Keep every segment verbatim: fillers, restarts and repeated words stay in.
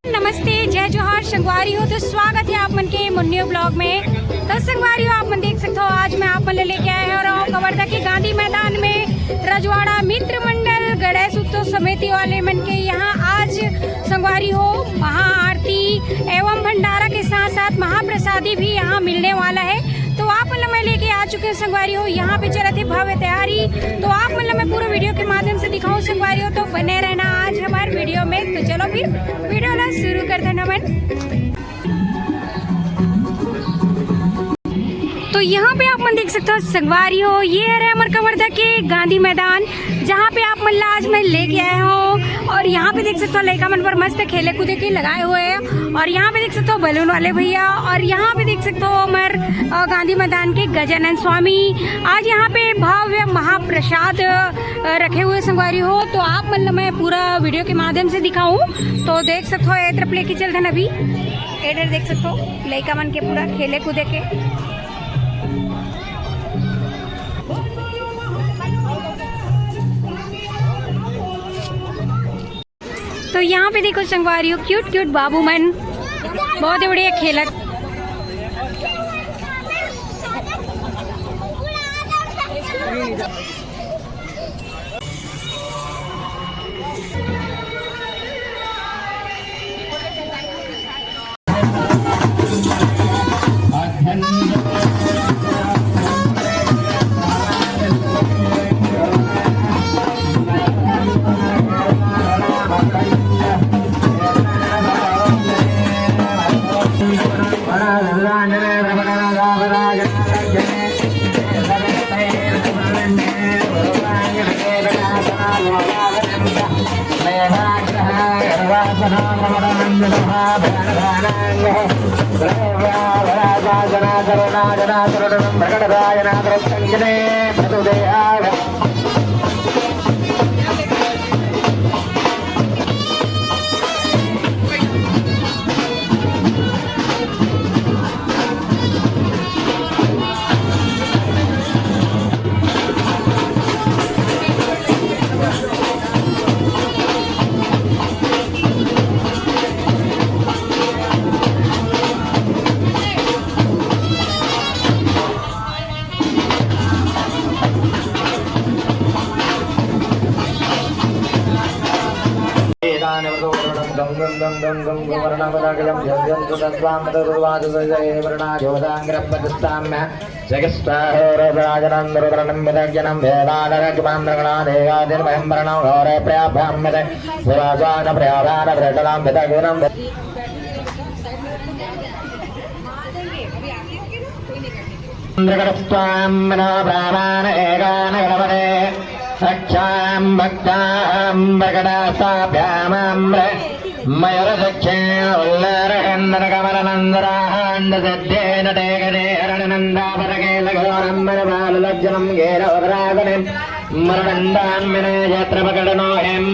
नमस्ते, जय जोहार संगवारी हो। तो स्वागत है आप मन के मोर न्यू ब्लॉग में। तो संगवारी हो, आप मन देख सकते हो, आज मैं आप मन ले लेके आए हंव कवर्धा के गांधी मैदान में रजवाड़ा मित्र मंडल गणेश उत्सव समिति वाले मन के यहाँ आज संगवारी हो महाआरती एवं भंडारा के साथ साथ महाप्रसादी भी यहाँ मिलने वाला है। तो आप मन ला मैं लेके आ चुके हंव संगवारी हो, यहाँ पे चलत हे भव्य तैयारी। तो आप मन ला मैं पूरा वीडियो के माध्यम से दिखाऊं संगवारी हो, तो बने रहना आज हमारे वीडियो में। तो चलो फिर वीडियो ला शुरू करथन हमन। तो यहाँ पे आप मन देख सकते हो संगवारी हो, ये हरे हमर कवर्धा के गांधी मैदान, जहाँ पे आप मन ला आज मैं लेके आए हंव। और यहाँ पे देख सकते हो लइका मन बर मस्त खेले कूदे के लगाए हुए हैं। और यहाँ पे देख सकते हो बलून वाले भैया, और यहाँ पे देख सकते हो हमर, अ, गांधी मैदान के गजानन स्वामी। आज यहाँ पे भव्य महाप्रसाद, अ, रखे हुए संगवारी हो। तो आप मन ला मैं पूरा वीडियो के माध्यम से दिखाऊं। तो देख सकते हो ए तरफ लेके चलथन अभी, ए डर देख सकते हो लइका मन के पूरा खेले कूदे के। तो यहाँ पे देखो संगवारी हो, क्यूट क्यूट बाबू मन बहुत ही बढ़िया खेलत। चन्द्रकरस्त्वां मनोभावान् एकानगणपते रक्षां भक्तां प्रकटासाभ्यामाम्र मयूरदक्षे उल्लारकन्दरकमलनन्दराहाण्डसिद्धेन ते गते हरणनन्दापदके लघोरं मनपाललज्जलं गीरवक्रासने मरणन्दाम्बिने यत्र प्रकटनो हिं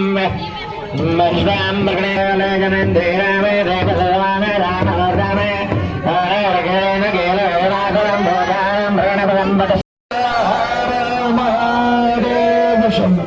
विश्वां प्रकटे जनन्ते रामे देवसर्वामे रामवर्धामे हरे रघेन गीरवक्रासनं भोजानं प्रणपदं पट महादेव शंभो।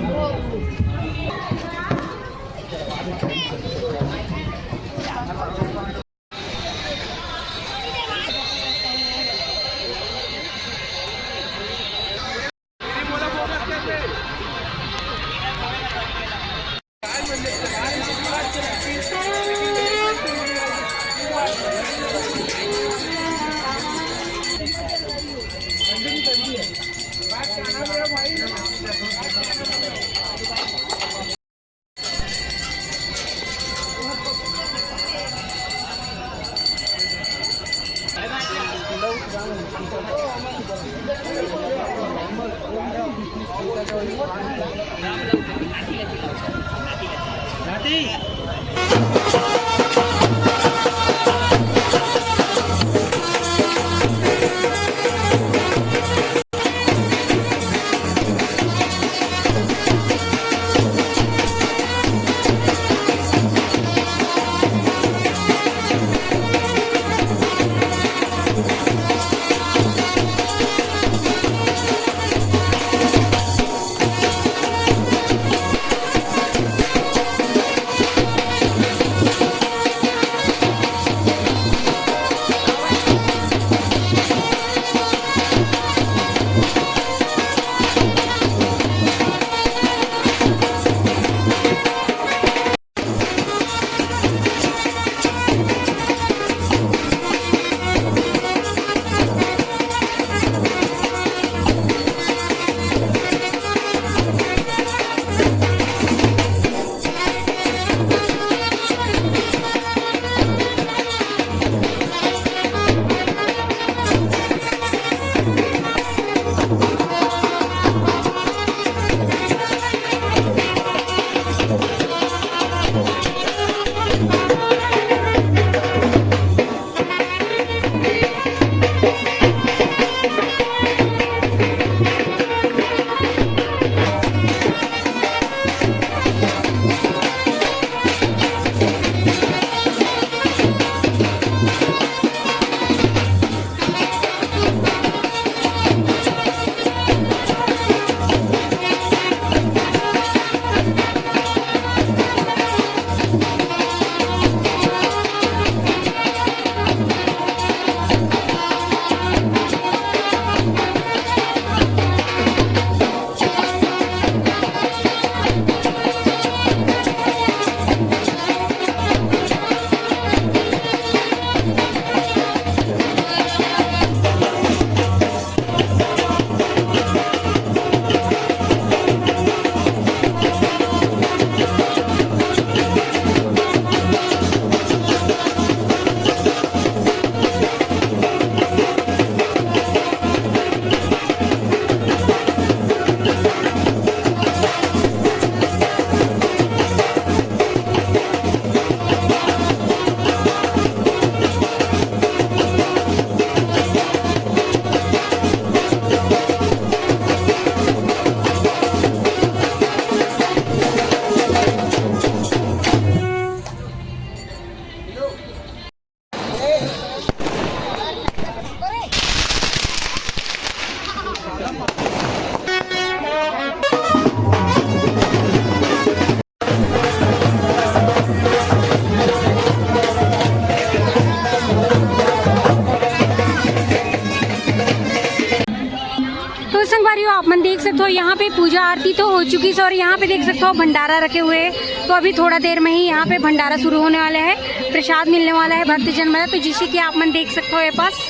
देख सकते हो, यहाँ पे पूजा आरती तो हो चुकी है और यहाँ पे देख सकते हो भंडारा रखे हुए हैं। तो अभी थोड़ा देर में ही यहाँ पे भंडारा शुरू होने वाला है, प्रसाद मिलने वाला है भक्तजन वाला। तो जैसे कि आप मन देख सकते हो, ये पास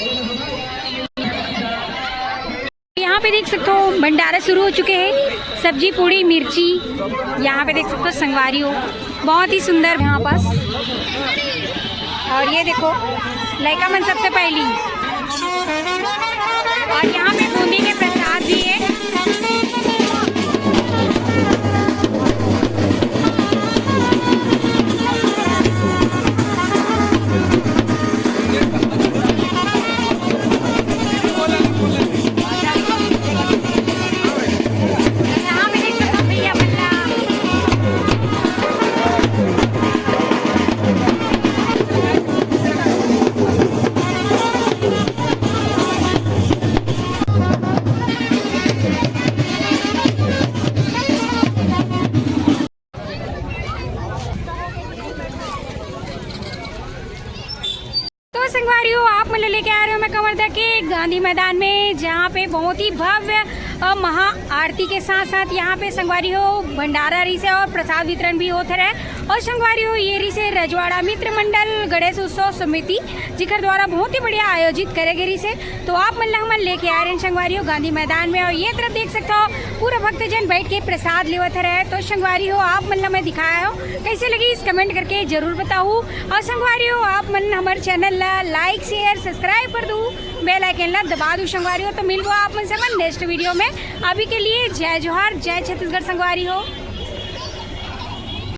यहाँ पे देख सकते हो भंडारा शुरू हो चुके हैं। सब्जी, पूड़ी, मिर्ची, यहाँ पे देख सकते हो संगवारी हो, बहुत ही सुंदर यहाँ पास। और ये देखो, लइका मन सबसे पहली, और यहाँ पे बूंदी के प्रसाद भी है। तो संगवारी हो, आप मन ल लेके आ रहे हो मैं कवर्धा के गांधी मैदान में, जहाँ पे बहुत ही भव्य अ, महा आरती के साथ साथ यहाँ पे संगवारी हो भंडारा रहिसे और प्रसाद वितरण भी होत रहे। और संगवारी हो, ये रहिसे रजवाड़ा मित्र मंडल गणेश उत्सव समिति, जिकर द्वारा बहुत ही बढ़िया आयोजित करे गे रहिसे। तो आप मन ला हमन लेके आ रहे हैं संगवारी हो गांधी मैदान में। और ये तरफ देख सकते हो, पूरा भक्तजन बैठ के प्रसाद लेवत रहे। तो संगवारी हो, आप मन ला मैं दिखाया हो, कैसे लगी इस कमेंट करके जरूर बताऊ। और संगवारी हो, आप मन हमर चैनल ला लाइक, शेयर, सब्सक्राइब कर दू, बेल आइकन ला दबा दू संगवारी हो। तो मिलबो आप मन से हमन नेक्स्ट वीडियो में। अभी के लिए जय जोहार, जय छत्तीसगढ़ संगवारी हो।